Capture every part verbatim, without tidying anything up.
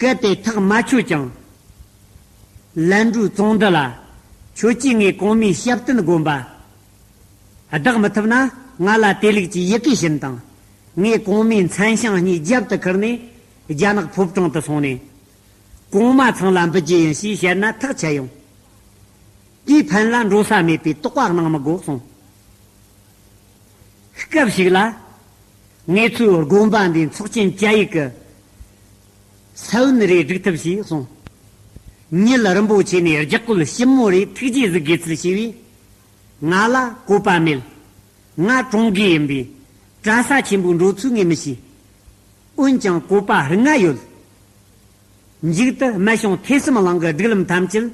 གལ་ཏེ་ཐག་མ་ཆོད་ཀྱང་། ལན་གྲུའི་ཙོང་འདི་ལ། ཁྱོད་ཀྱིས་ངའི་གོང་མའི་ཞབས་བརྟན་དགོངས་པ་བདག་མི་ཐུབ་ན། ང་ལ་དེ་ལུགས་ཀྱི་ཡི་གེ་བྱིན་དང་། ངའི་གོང་མའི་མཚན་ཞང་གཉིས་རྒྱབ་ཏུ་ཁུར་ནས། རྒྱ་ནག་ཕོ་བྲང་དུ་སོང་ནས། གོང་མ་ཚང་ལ་འབུལ་རྒྱུ་ཡིན་ཞེས་བཤད་ན་ཐག་ཆད་ཡོང་། དེའི་ཕན་ལ་འགྲོ་ས་མེད་པའི་དོགས་པ་གནང་མི་དགོས་གསུངས། སྐབས་ཤིག་ལ། ངེད་ཚོའི་དགོན་པ་འདིའི་ཚོགས་ཆེན་བཅའ་ཡིག་གི་ས་བོན་རེ་སྒྲིག་ཐབས་ཞེས་གསུངས། ཉིད་རིན་པོ་ཆེ་ནས་རྒྱག་བཀོད་ཞིབ་མོ་རེ་ཐུགས་རྗེ་གཟིགས་དགོས་ཚུལ་ཞུས་པས། ང་ལ་བཀོད་པ་མེད། ང་གྲོང་དགེ་ཡིན་པས་གྲྭ་ས་ཆེན་པོའི་འགྲོ་ཚུལ་ངས་མི་ཤེས། འོན་ཀྱང་བཀོད་པ་ལྔ་ཡོད། མཇུག་ཏུ་སྨད་ཆུང་ཐོས་བསམ་གླིང་གི་སྒྲིག་ལམ་ཐམས་ཅད།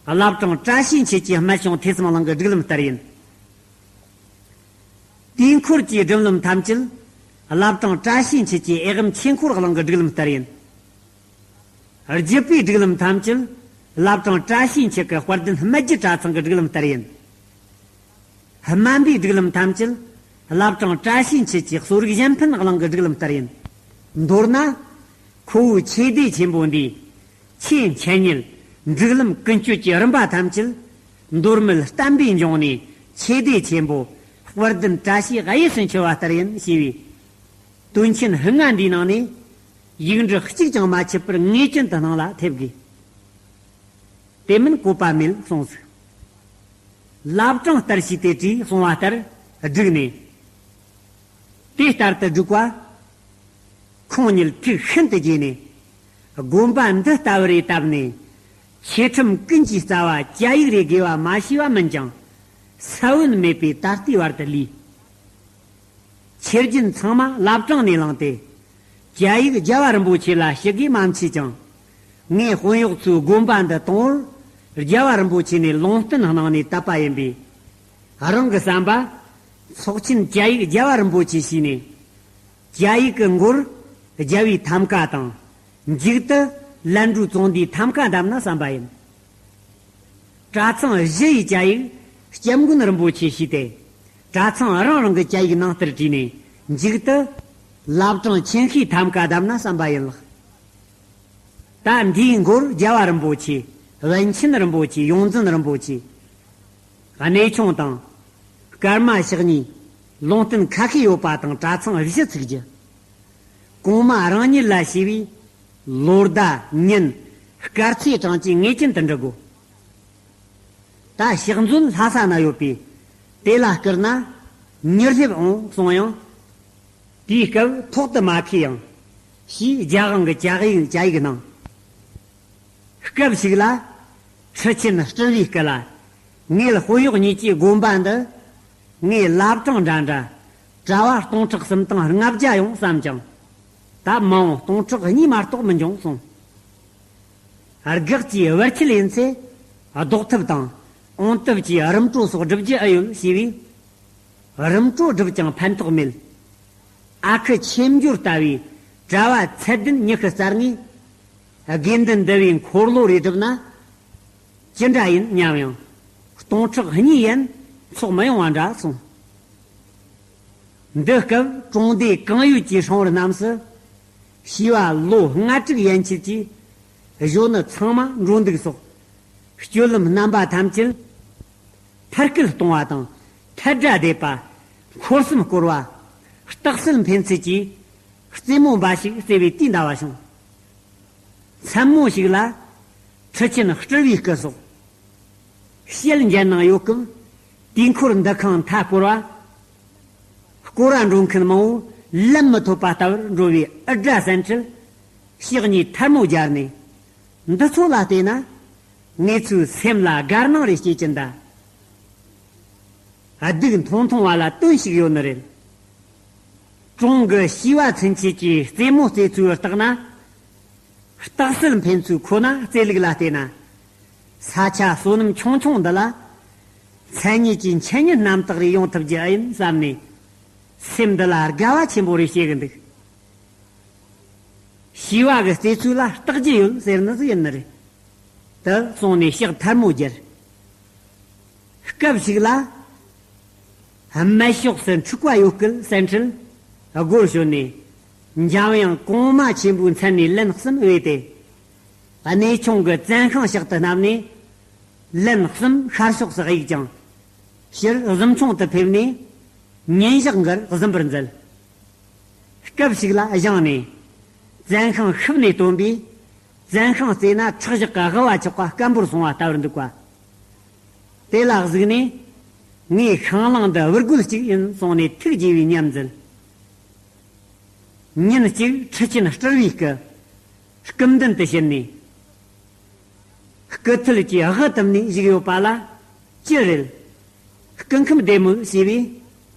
བླ་བྲང་བཀྲ་ཤིས་འཁྱིལ་གྱི་སྨད་ཆུང་ཐོས་བསམ་གླིང་གི་སྒྲིག་ལམ་ལྟར་ཡིན། དུས་འཁོར་གྱི་སྒྲིག་ལམ་ཐམས་ཅད། བླ་བྲང་བཀྲ་ཤིས་འཁྱིལ་གྱི་ཨེ་ཝཾ་ཆོས་འཁོར་གླིང་གི་སྒྲིག་ལམ་ལྟར་ཡིན། བརྒྱུད་པའི་སྒྲིག་ལམ་ཐམས་ཅད། བླ་བྲང་བཀྲ་ཤིས་འཁྱིལ་གྱི་དཔལ་ལྡན་སྨད་རྒྱུད་གྲྭ་ཚང་གི་སྒྲིག་ལམ་ལྟར་ཡིན། སྨན་པའི་སྒྲིག་ལམ་ཐམས་ཅད། བླ་བྲང་བཀྲ་ཤིས་འཁྱིལ་གྱི་གསོ་རིག་གཞན་ཕན་གླིང་གི་སྒྲིག་ལམ་ལྟར་ཡིན། མདོར་ན། ཁོ་བོའི་ཆོས་སྡེ་ཆེན་པོ་འདིའི་ཆོས་འཆད་ཉན། སྒྲིག་ལམ་ཀུན་སྤྱོད་ཀྱི་རིམ་པ་ཐམས་ཅད། མདོ་སྨད་བསྟན་པའི་འབྱུང་གནས་ཆོས་སྡེ་ཆེན་པོ་དཔལ་ལྡན་བཀྲ་ཤིས་གཡུ་སུ་འཁྱིལ་བ་ལྟར་ཡིན་ཞེས་པའི། དོན་ཆེན་ལྔ་འདིའི་ནང་ནས། ཡིག་འབྲུ་གཅིག་ཀྱང་མ་ཆད་པར་ངེས་ཅན་དུ་སྣང་ལ་ཐེབས་དགོས། དེ་མིན་བཀོད་པ་མེད་གསུངས་སོ། བླ་བྲང་ལྟར་ཞིག་སྟེ་བྲིས་གསུངས་པ་ལྟར་བསྒྲིགས་ནས། དེ་ལྟར་དུ་བསྒྲིགས་པ། ཁོང་ཉིད་ཐུགས་ཤིན་ཏུ་དགྱེས་ནས། དགོན་པ་འདི་ལྟ་བུ་རེ་བཏབ་ནས། ཆོས་ཁྲིམས་ཀུན་གྱི་རྩ་བ་བཅའ་ཡིག་རེ་དགོས་པ་མ་ཤེས་པ་མིན་ཀྱང་། ས་བོན་མེད་པའི་ད་ལྟའི་བར་དུ་ལུས། ཆོས་རྒྱུན་ཚང་མ་བླ་བྲང་ནས་བླངས་ཏེ། བཅའ་ཡིག་རྒྱལ་བ་རིན་པོ་ཆེ་ལ་ཞུ་དགོས་མ་མཆིས་ཀྱང་། ངས་དཔོན་གཡོག་ཚོའི་དགོན་པ་འདི་དང་པོར་རྒྱལ་བ་རིན་པོ་ཆེ་ནས་ལུང་བསྟན་གནང་ནས་བཏབ་པ་ཡིན་པས། རང་གི་བསམ་པ། ཚོགས་ཆེན་བཅའ་ཡིག་རྒྱལ་བ་རིན་པོ་ཆེ་ཞུས་ནས། བཅའ་ཡིག་གི་མགོར་རྒྱལ་བའི་ཐམ་ཀ་དང་། མཇུག་ཏུ་ལན་གྲུའི་ཙོང་འདིའི་ཐམ་ཀ་བསྡམས་ན་བསམ་པ་ཡིན། གྲྭ་ཚང་བཞི་ཡི་བཅའ་ཡིག་སྐྱབས་མགོན་རིན་པོ་ཆེ་ཞུས་ཏེ། གྲྭ་ཚང་རང་རང་གི་བཅའ་ཡིག་ནང་ལྟར་བྲིས་ནས། མཇུག་ཏུ་བླ་བྲང་ཆེན་ཤོས་ཐམ་ཀ་བསྡམས་ན་བསམ་པ་ཡིན་ལགས། ད་འདིའི་མགོར་རྒྱལ་བ་རིན་པོ་ཆེ། པཎ་ཆེན་རིན་པོ་ཆེ། ཡོངས་འཛིན་རིན་པོ་ཆེ། གནས་ཆུང་དང་། ཀརྨ་ཕྱག་གཉིས། ལུང་བསྟན་ཁ་ཤས་ཡོད་པ་དང་གྲྭ་ཚང་བཞི་ཚུགས་རྒྱུ། གོང་མ་རང་ཉིད་ལ་ཞེས་པའི་ལོ་ཟླ་ཉིན་སྐར་ཚེས་གྲངས་ཀྱི་ངེས་ཅན་དུ་འབྲི་དགོས། ད་ཕྱག་མཛོད་ལྷ་ས་ན་ཡོད་པས་དེ་ལ་བསྐུར་ན་མྱུར་སླེབས་འོང་གསུངས་ཡང་། དེའི་སྐབས་ཐོག་ཏུ་མ་ཁེལ་ཡང་། ཞེས་རྒྱ་གང་གི་བཅའ་ཡིག་བཅའ་ཡིག་གནང་། སྐབས་ཤིག་ལ། ཁྲི་ཆེན་སྤྲུལ་བའི་སྐུ་ལ། ངེད་དཔོན་གཡོག་གཉིས་ཀྱི་དགོན་པ་འདི། ངའི་བླ་བྲང་འདྲ་འདྲ། གྲྭ་བ་སྟོང་ཕྲག་གསུམ་དང་ལྔ་བརྒྱ་ཡོང་བསམ་ཀྱང་། ད་མ་འོངས་སྟོང་ཕྲག་གཉིས་མ་གཏོགས་མི་འབྱུང་གསུངས། སྒེག་ཅིག་བར་ཆད་ཡིན་ཚེ། ཟློག་ཐབས་དང་། འོང་ཐབས་ཀྱི་རིམ་གྲོ་སོགས་སྒྲུབ་རྒྱུ་ཨེ་ཡོད་ཞེས་པས། རིམ་གྲོ་བསྒྲུབས་ཀྱང་ཕན་ཐོགས་མེད། ཨ་ཁུ་ཆོས་འབྱོར་ལྟ་བུའི་གྲྭ་བ་ཚད་ལྡན་ཉི་ཤུ་རྩ་ལྔས་དགེ་འདུན་འདུ་བའི་འཁོར་ལོ་རེ་བསྒྲུབས་ན་ཅི་འདྲ་ཡིན་སྙམ་ཡང་སྟོང་ཕྲག་གཉིས་ཡན་ཚོགས་མི་ཡོང་བ་འདྲ་གསུངས། འདི་སྐབས་གྲོང་སྡེ་གང་ཡོད་ཀྱི་ཧྲང་བར་རྣམས་སུ་བྱིས་པ་ལོ་ལྔ་དྲུག་ཡན་ཆད་ཀྱི་གཞོན་ནུ་ཚང་མ་འགྲོ་འདུག་སོགས་སྤྱོད་ལམ་རྣམ་པ་ཐམས་ཅད། ཐར་སྐུལ་གཏོང་བ་དང་ཐལ་སྒྲ་འདེབས་པ། འཁོར་གསུམ་བསྐོར་བ། རྟགས་གསལ་འཕེན་ཚུལ་གྱི་རྩེད་མོ་འབའ་ཞིག་རྩེ་བའི་དུས་འདའ་བ་བྱུང་། མཚན་མོ་ཞིག་ལ་ཁྲི་ཆེན་སྤྲུལ་བའི་སྐུ་སོགས་ཞལ་མཇལ་གནང་ཡོད་སྐབས། དུས་འཁོར་འདུ་ཁང་མཐའ་བསྐོར་བ། བསྐོར་བ་འགྲོ་མཁན་མང་བོ་ལམ་མི་ཐོབ་པ་ལྟ་བུར་འགྲོ་བའི་ཨུ་སྒྲ་གསན་འཕྲལ། ཕྱག་གཉིས་ཐལ་མོ་སྦྱར་ནས། འདི་ཚོ་ལ་བལྟས་ན། ངེད་ཚོའི་སེམས་ལ་དགའ་སྣང་རེ་སྐྱེ་གྱིན་གདའ། སྡུག་མཐོང་མཐོང་བ་ལ་དོན་ཞིག་ཡོད་ནི་རེད། གྲོང་གི་བྱིས་པ་ཚུན་ཆད་ཀྱི་རྩེད་མོ་རྩེ་ཚུལ་བརྟག་ན། རྟགས་གསལ་འཕེན་ཚུལ་ཁོ་ན་རྩེ་ལུགས་ལ་བལྟས་ན། ས་ཆ་བསོད་ནམས་ཆུང་ཆུང་འདི་ལ། མཚན་ཉིད་ཀྱི་འཆད་ཉན་རྣམ་དག་རེ་ཡོང་ཐུབ་རྒྱུ་ཨེ་ཡིན་བསམ་ནས། སེམས་འདི་ལ་དགའ་བ་ཆེན་པོ་རེ་སྐྱེ་གི་འདུག། བྱིས་པ་གི་རྩེ་ཚུལ་ལ་བརྟག་རྒྱུ་ཡོད་ཟེར་ནི་ཟིག་ཡིན་ནི་རེད། དུ་སོང་ནས་ཕྱག་ཐལ་མོ་སྦྱར། སྐབས་ཤིག་ལ། སྨད་ཕྱོགས་སུ་འཁྲུག་པ་ཡོད་སྐད་གསན་འཕྲལ་སྒོར་ཞོན་ནས། འཇམ་དབྱངས་གོང་མ་ཆེན་པོའི་མཚན་ནས་ལན་གསུམ་དབུས་ཏེ། གནས་ཆུང་གི་བཙན་ཤིང་ཕྱག་ཏུ་བསྣམས་ནས། ལན་གསུམ་ཤར་ཕྱོགས་སུ་གཡུགས་ཀྱང་། ཕྱིར་གཟིམ་ཆུང་དུ་ཕེབས་ནས། ཉིན་ཞག་འགར་གཟིམ་པར་མཛད། སྐབས་ཤིག་ལ་བཞེངས་ནས། བཙན་ཤིང་ཤུབས་ནས་བཏོན་པས། བཙན་ཤིང་བརྩེས་ན་ཁྲག་ཞག་གི་ལྦུ་བ་ཆགས་པ་སྐམ་པོར་སོང་བ་ལྟ་བུར་འདུག་པ། དེ་ལ་གཟིགས་ནས། ངའི་ཤིང་ལང་འདི་བུ་རྒོད་ཅིག་ཡིན་གསུངས་ནས་ཐུགས་དགྱེས་པའི་ཉམས་མཛད། ཉིན་གཅིག་ཁྲི་ཆེན་སྤྲུལ་བའི་སྐུ། སྐུ་མདུན་དུ་ཕྱིན་ནས། སྐུ་ཐལ་གྱིས་དབུ་བཏུམས་ནས་བཞུགས་ཡོད་པ་ལ། ཅི་རེད། སྐུ་ཁམས་བདེ་མོད་ཞེས་པས།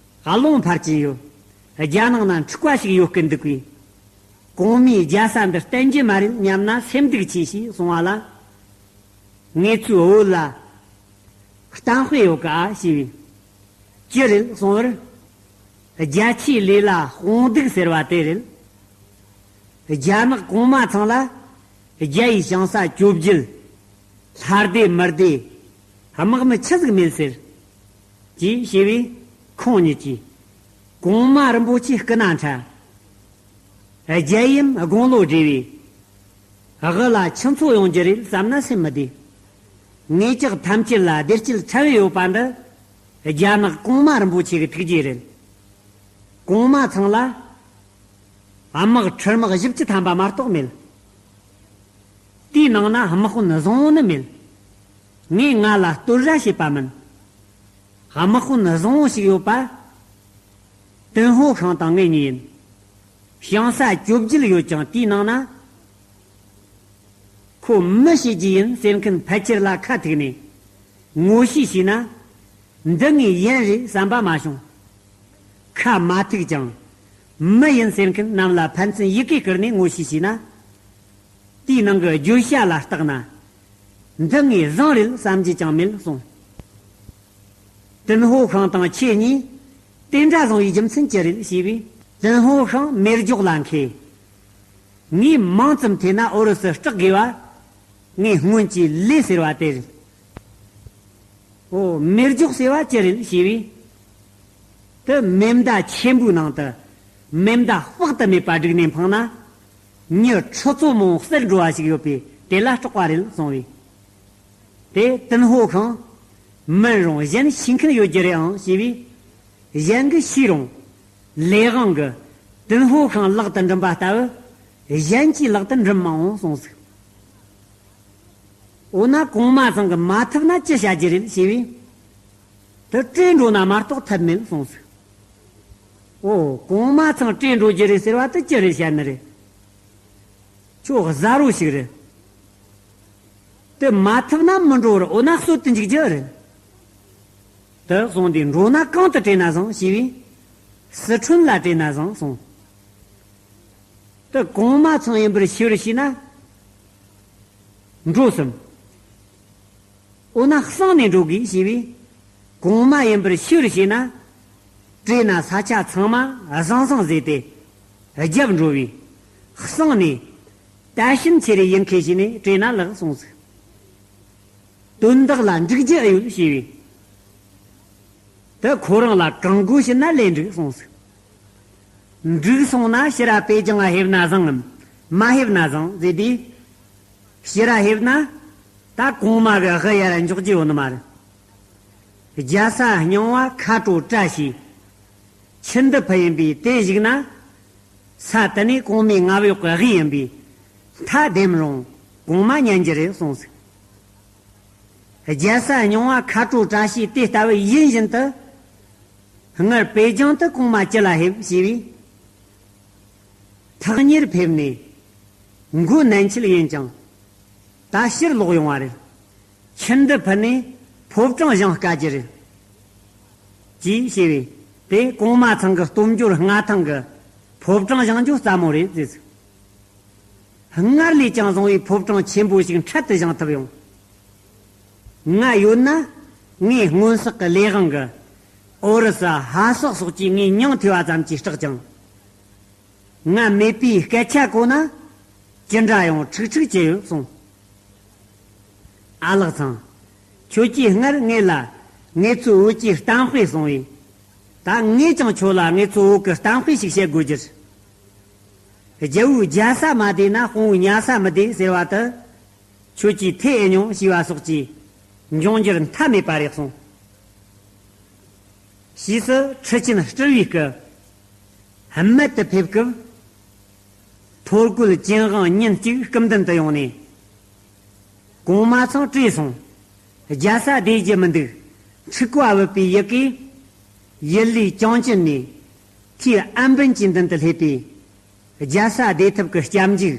རླུང་འཕར་གྱིན་ཡོད། རྒྱ་ནག་ན་འཁྲུག་པ་ཞིག་ཡོད་སྐད་འདུག་པས། གོང་མའི་རྒྱལ་ས་འདི་བརྟན་རྒྱུ་མ་རེད་སྙམ་ན་སེམས་སྡུག་ཆེ་ཞེས་གསུང་བ་ལ། ངེད་ཚོའི་བོད་ལ། གཏམ་དཔེ་ཡོད་ཀ་ཞེས་པས། ཅི་རེད་གསུང་བར། རྒྱ་ཆེའི་ལས་ལ་དཔུང་སྡུག་ཟེར་བ་དེ་རེད། རྒྱ་ནག་གོང་མ་ཚང་ལ། རྒྱ་ཡི་ཞིང་ས་བཅོ་བརྒྱད། ལྷ་སྡེ་མི་སྡེ། དམག་མི་ཆི་ཟིག་མེད་ཟེར། ཅེས་ཞུས་པས། ཁོང་ཉིད་ཀྱིས། གོང་མ་རིན་པོ་ཆེའི་སྐུ་ན་ཕྲ། རྒྱལ་ཡུམ་དགུང་ལོ་བགྲེས་པས། དབུ་ལ་ཆུ་མཚོ་ཡོང་རྒྱུ་རེད་བསམ་ན་སེམས་མི་བདེ། ངེད་ཅག་ཐམས་ཅད་ལ་བདེ་སྐྱིད་ཕྲ་བས་ཡོད་པ་འདི། རྒྱ་ནག་གོང་མ་རིན་པོ་ཆེ་གི་ཐུགས་རྗེ་རེད། གོང་མ་ཚང་ལ། དམག་ཁྲི་དམག་བཞི་བཅུ་ཐམ་པ་མ་གཏོགས་མེད། དེའི་ནང་ན་དམག་དཔོན་བཟང་བོ་ནི་མེད། ངས་ང་ལ་བསྟོད་ར་བྱེད་པ་མིན། དམག་དཔོན་བཟང་བོ་ཞིག་ཡོད་པ། ཏུན་ཧོ་ཤང་དང་ངེད་གཉིས་ཡིན། ཞིང་ས་བཅོ་བརྒྱད་ཡོད་ཀྱང་དེའི་ནང་ན། ཁོ་མི་བྱེད་རྒྱུ་ཡིན་ཟེར་མཁན་ཕལ་ཆེར་ལ་ཁ་ཐུག་ནས་ངོ་ཤེས་བྱས་ན། འདི་ངའི་ཡན་རེད་བསམ་པ་མ་བྱུང་། ཁ་མ་ཐུག་ཀྱང་། མི་ཡིན་ཟེར་མཁན་རྣམས་ལ་ཕན་ཚུན་ཡི་གེ་བསྐུར་ནས་ངོ་ཤེས་བྱས་ན། དེའི་ནང་གི་བརྗོད་བྱ་ལ་བརྟགས་ན། འདི་ངའི་བཟང་རེད་བསམ་རྒྱུ་ཅང་མེད་གསུངས། ཏུན་ཧོ་ཤང་དང་ཁྱེད་གཉིས་དེ་འདྲ་བཟང་བའི་རྒྱུ་མཚན་ཅི་རེད་ཞེས་པས། ཏུན་ཧོ་ཤང་མེ་སྒྱོགས་ལ་མཁས། ངས་མང་ཙམ་ཐོས་ན་ཨོ་རོ་སུ་སྐྲག་དགོས་པ་ངས་སྔོན་གྱི་ལས་ཟེར་བ་དེ་རེད། ཨོ་མེ་སྒྱོགས་ཟེར་བ་ཅི་རེད་ཞེས་པས། དེ་མེ་མདའ་ཆེན་པོའི་ནང་དུ་མེ་མདའ་དཔག་ཏུ་མེད་པ་བསྒྲིགས་ནས་འཕངས་ན། མྱི་ཁྲི་ཚོ་མང་བསད་འགྲོ་བ་ཞིག་ཡོད་པས་དེ་ལ་སྐྲག་པ་རེད་གསུངས་པས། དེ་ཏུན་ཧོ་ཤང་། མིན་རུང་གཞན་ཤེས་མཁན་ཡོད་རྒྱུ་རེད་ཨང་ཞེས་པས། གཞན་གྱིས་ཤེས་རུང་། ལས་དབང་གིས་ཏུན་ཧོ་ཤང་ལག་ཏུ་འགྲིམ་པ་ལྟ་བུ། གཞན་གྱིས་ལག་ཏུ་འགྲིམ་མ་འོང་གསུངས་ཟིག་འོ་ན་གོང་མ་ཚང་གིས་མ་ཐུབ་ན་ཅི་བྱ་རྒྱུ་རེད་ཞེས་པས། དེ་བྲོས་འགྲོ་ན་མ་གཏོགས་ཐབས་མེད་གསུངས་ཟིག་འོ་གོང་མ་ཚང་བྲོས་འགྲོ་རྒྱུ་རེད་ཟེར་བ་དེ་ཅི་རེད་བཤད་ནི་རེད། ཁྱོད་གཟའ་རོ་ཞིག་རེད། དེ་མ་ཐུབ་ན་མི་འགྲོ་བར་འོ་ན་གསོད་དུ་འཇུག་རྒྱུ་རེད། དེ་གསུངས་དུས་འགྲོ་ན་གང་དུ་བྲོས་ན་བཟང་ཞེས་པས། སི་ཁྲོན་ལ་བྲོས་ན་བཟང་གསུངས། དེ་གོང་མ་ཚང་ཡིན་པར་ཤེས་པར་བྱས་ན། འགྲོ་སྲིད། འོ་ན་གསང་ནས་འགྲོ་དགོས་ཞེས་པས། གོང་མ་ཡིན་པར་ཤེས་པར་བྱས་ན། བྲོས་ན་ས་ཆ་ཚང་མ་བཟང་བཟང་བཟོས་ཏེ། རྒྱབ་འགྲོ་བས། གསང་ནས། ད་ཕྱིན་ཆད་རེ་ཡིན་མཁན་བྱས་ནས་བྲོས་ན་ལེགས་གསུངས་ཟིག་དོན་དག་ལ་འགྲིག་རྒྱུ་ཨེ་ཡོད་ཞེས་པས། དེ་ཁོ་རང་ལ་གང་དགོས་བྱས་ན་ལས་འགྲིག་གསུངས་ཟིག་འགྲིག་སོང་ན་ཕྱིར་ར་པེ་ཅང་ང་ཕེབས་ན་བཟང་ངམ། མ་ཕེབས་ན་བཟང་ཟེར་དུས། ཕྱིར་ར་ཕེབས་ན། ད་གོང་མ་གི་དབུ་ཡར་འཇོག་རྒྱུ་ཡོད་ནི་མ་རེད། རྒྱལ་ས་རྙིང་བ་མཁའ་འགྲོ་བཀྲ་ཤིས། ཁྱི་འདི་ཕུ་ཡིན་པས་དེ་བཞུགས་ན། ས་དེ་ནས་གོང་མའི་མངའ་འོག་གི་དབུས་ཡིན་པས། མཐའ་བདེམ་རུང་གོང་མ་ཉན་རྒྱུ་རེད་གསུངས་ཟིག་རྒྱལ་ས་རྙིང་བ་མཁའ་འགྲོ་བཀྲ་ཤིས་དེ་ལྟ་བུ་ཡིན་བཞིན་དུ། སྔར་པེ་ཅང་དུ་གོང་མ་ཅི་ལ་ཕེབས་ཞེས་པས། ཐག་ཉེར་ཕེབས་ནས། མགོ་ནན་ཆེད་ཡིན་ཀྱང་། ད་ཕྱིར་ལོག་ཡོང་བ་རེད། ཁྱི་འདི་ཕུ་ནས་ཕོ་བྲང་བཞེངས་དཀའ་རྒྱུ་རེད། ཅེས་ཞུས་པས། དེ་གོང་མ་ཚང་གི་སྟོབས་འབྱོར་མངའ་ཐང་གིས་ཕོ་བྲང་བཞེངས་རྒྱུ་སླ་མོ་རེད་ཟེར། སྔར་ལས་ཀྱང་བཟང་བའི་ཕོ་བྲང་ཆེན་པོ་ཞིག་འཕྲལ་དུ་བཞེངས་ཐུབ་ཡོང་། ང་ཡོད་ན། ངའི་སྔོན་བསགས་ཀྱི་ལས་དབང་གིས། ཨོ་རི་ས་ཧ་སག་སོགས་ཀྱིས་ངའི་མྱིང་ཐོས་པ་ཙམ་གྱིས་སྐྲག་ཅིང་། ང་མེད་པའི་སྐད་ཆ་གོ་ན། ཅི་འདྲ་ཡང་ཁྲིག་ཁྲིག་བྱེད་ཡོད་གསུངས། ཨ་ལགས་ཚང་། ཁྱོད་ཀྱིས་སྔར་ངེད་ལ། ངེད་ཚོའི་བོད་ཀྱི་གཏམ་དཔེ་གསུངས་པས། ད་ངས་ཀྱང་ཁྱོད་ལ་ངེད་ཚོའི་བོད་ཀྱི་གཏམ་དཔེ་ཞིག་བཤད་དགོས་རྒྱུ། རྒྱལ་བོའི་རྒྱལ་ས་མ་བདེ་ན་དཔུང་བོའི་ཉལ་ས་མི་བདེ་ཟེར་བ་དེ། ཁྱོད་ཀྱིས་ཐོས་ཨེ་མྱོང་ཞེས་པ་སོགས་ཀྱི་འབྱུང་འགྱུར་མཐའ་མེད་པ་རེ་གསུངས། ཕྱིས་སུ་ཁྲི་ཆེན་སྤྲུལ་བའི་སྐུ་རྨད་དུ་ཕེབས་སྐབས། ཐོར་རྒོད་ཅན་དབང་ཉིན་གཅིག་སྐུ་མདུན་དུ་ཡོང་ནས། གོང་མ་ཚང་བྲོས་སོང་། རྒྱལ་ས་བདེ་རྒྱུ་མི་འདུག། འཁྲུག་པ་བུད་པའི་ཡི་གེ། ཡུལ་ལུའི་གྲོང་ཁྱེར་ནས། ཁྱེད་ཨན་བན་གྱི་མདུན་དུ་སླེབས་པས། རྒྱལ་ས་བདེ་ཐབས་ཀྱི་སྐྱབས་འཇུག་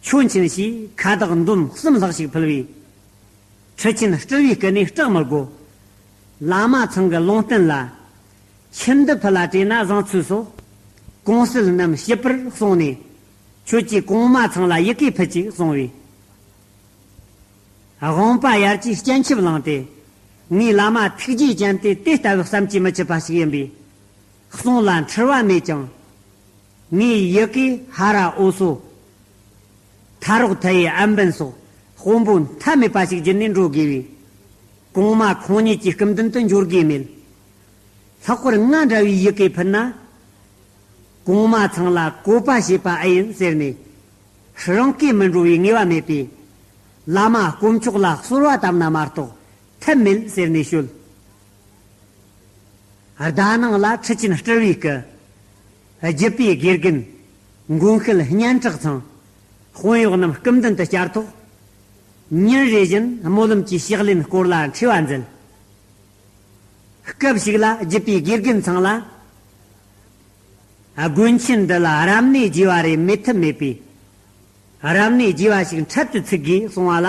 ཆོས་མཆན་ཞེས་ཁ་བཏགས་འདོམ་གསུམ་ལྷག་ཞིག་ཕུལ་བས། ཁྲི་ཆེན་སྤྲུལ་བའི་སྐུ་ནས་སྐྲག་མི་དགོས། བླ་མ་ཚང་གི་ལུང་བསྟན་ལ། ཁྱིམ་འདི་ཕུ་ལ་བྲོས་ན་བཟང་ཚུལ་སོགས། གོང་གསལ་རྣམས་ཞིབ་པར་གསུངས་ནས། ཁྱོད་ཀྱིས་གོང་མ་ཚང་ལ་ཡི་གེ་ཕུལ་ཅིག་གསུངས་པས། དབང་པོ་ཡར་གྱིས་སྤྱན་ཆབ་བླངས་ཏེ། ངའི་བླ་མ་ཐུགས་རྗེ་ཅན་དེ་དེ་ལྟ་བུའི་བསམ་གྱིས་མི་ཁྱབ་པ་ཞིག་ཡིན་པས། གསུང་ལ་འཁྲུལ་བ་མེད་ཀྱང་། ངའི་ཡི་གེ་ཧ་ར་ཨོ་སོ། ཐ་རོག་ཐ་ཡི་ཨན་བན་སོགས་དཔོན་པོ་མཐའ་མེད་པ་ཞིག་བརྒྱུད་ནས་འགྲོ་དགོས་པས། གོང་མ་ཁོང་ཉིད་ཀྱི་སྐུ་མདུན་དུ་འབྱོར་དགོས་མེད། ལྷག་པར་ང་འདྲ་བའི་ཡི་གེ་ཕུལ་ན། གོང་མ་ཚང་ལ་བཀོད་པ་བྱེད་པ་ཨེ་ཡིན་ཟེར་ནས། རང་སྐད་མི་འགྲོ་བའི་ངེས་པ་མེད་པས། བླ་མ་དཀོན་མཆོག་ལ་གསོལ་བ་བཏབ་ན་མ་གཏོགས་ཐབས་མེད་ཟེར་ནས་ཤོད། ཟླ་ནང་ལ་ཁྲི་ཆེན་སྤྲུལ་བའི་སྐུ། རྒྱུད་པའི་དགེ་རྒན། མགོན་ཤེལ་སྙན་གྲགས་ཚང་། དཔོན་གཡོག་རྣམས་སྐུ་མདུན་དུ་བསྐྱར་ཐོག། ཉིན་རེ་བཞིན་སྨོན་ལམ་གྱི་ཕྱག་ལེན་སྐོར་ལ་འཁྲི་བ་མཛད། སྐབས་ཤིག་ལ་རྒྱུད་པའི་དགེ་རྒན་ཚང་ལ། དགོན་ཆེན་འདི་ལ་རབ་གནས་རྒྱས་པ་རེ་མེད་ཐབས་མེད་པས། རབ་གནས་རྒྱས་པ་ཞིག་འཕྲལ་དུ་ཚུགས་དགོས་གསུང་བ་ལ།